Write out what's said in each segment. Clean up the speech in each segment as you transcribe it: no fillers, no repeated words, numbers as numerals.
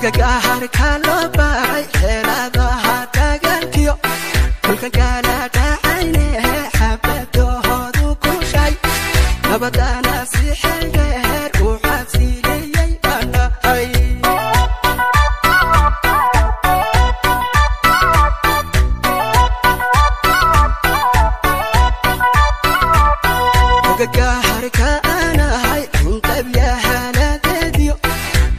Gagaharka loo baaray xeeladaha dagaalkiyo dhulka kala dhacayne xabadahoodu kushay nabadana si xeeldheer u xasiiliyey banahay. Gagaharka anahay xunqabyahanadeediyo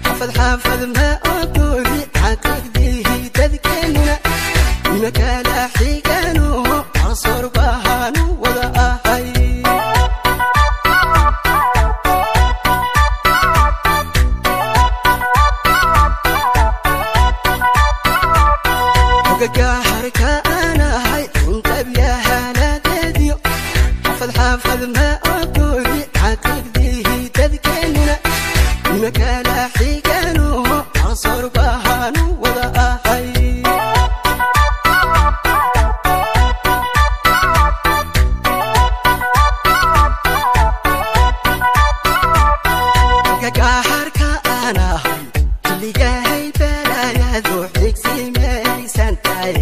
xafad xaafad ma ogoli xaqiiqdihi dadkeenuna ima kala xigano qarsoor bahaanu wada ahay. Gagaharka anahay xunqabyahanadeediyo xafad xaafad ma ogoli xaqiiqdihi dadkeenuna ima kala xigano qarsoor bahaanu wada ahay. Gagaharka anahay xilligahay balaayadu xigsimaysan tahay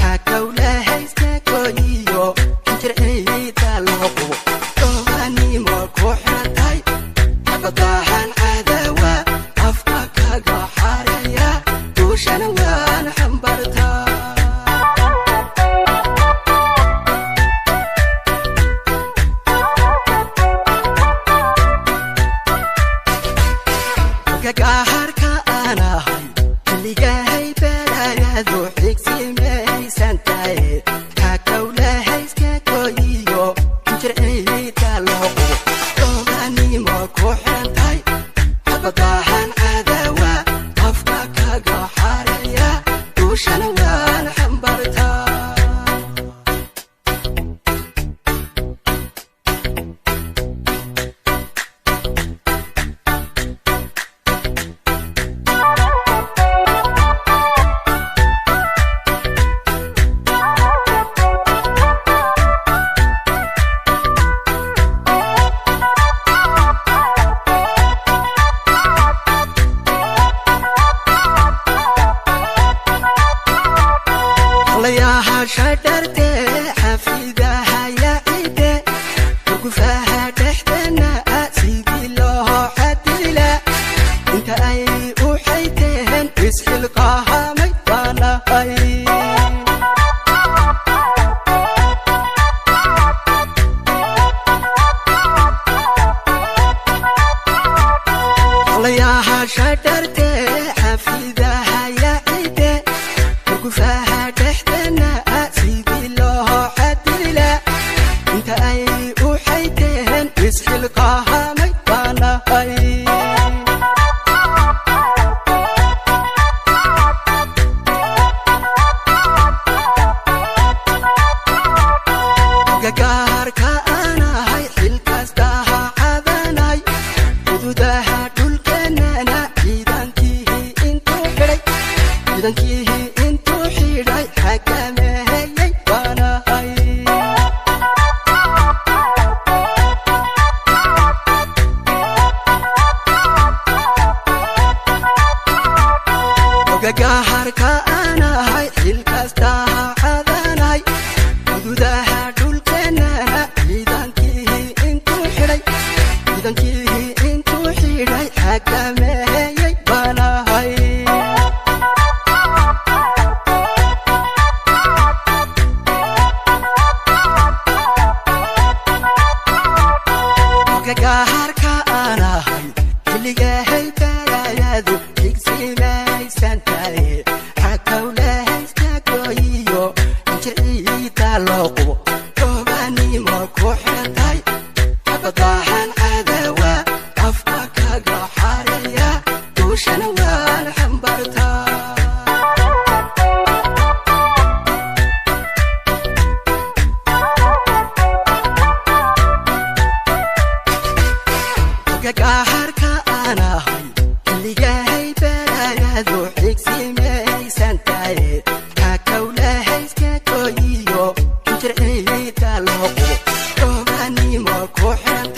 xakowlahayska kooyiyo injirciida loo qubo gobanimo ku xiran tahay xabadahan cadawa afka kaga xareeya duushana waan xambartaa. Gagaharka anahay xilligahay balaayadu xigsimaysan tahay xakowlahayska kooyiyo injirciida loo qubo gobanimo ku xiran tahay xabadahan cadawa afka kaga xareeya duushana waan xambartaa. Layaha shadharte xafidaha yaacide urgufaha dhexdana sidii loo xadila inta ay u xayteen isxilqahamay baanahay. Layaha shadharte xafidaha yaacide urgufaha dhexdana sidii loo xadila inta ay u xayteen isxilqahamay baanahay. Gagaarka anahay xilkastaha cadanay xuduudaha dhulkeenana ciidankiihi intuu xidhay ciidankiihi intuu xidhay xakameeyey baanahay. Gagaharka anahay xilkastaha cadanay xuduudaha dhulkeenana ciidankiihi intuu xidhay ciidankiihi intuu xidhay xakameeyey baanahay. Gagaharka anahay xilligahay balaayadu xigsimaysan tahay xakowlahayska gooyiyo injirciida loo qubo gobanimo ku xiran tahay xabadahan cadawa afka kaga xareeya duushana waan xambartaa. Gagaharka anahay xilligahay balaayadu xigsimaysan tahay xakowlahayska kooyiyo injirciida loo qubo gobanimo ku xiran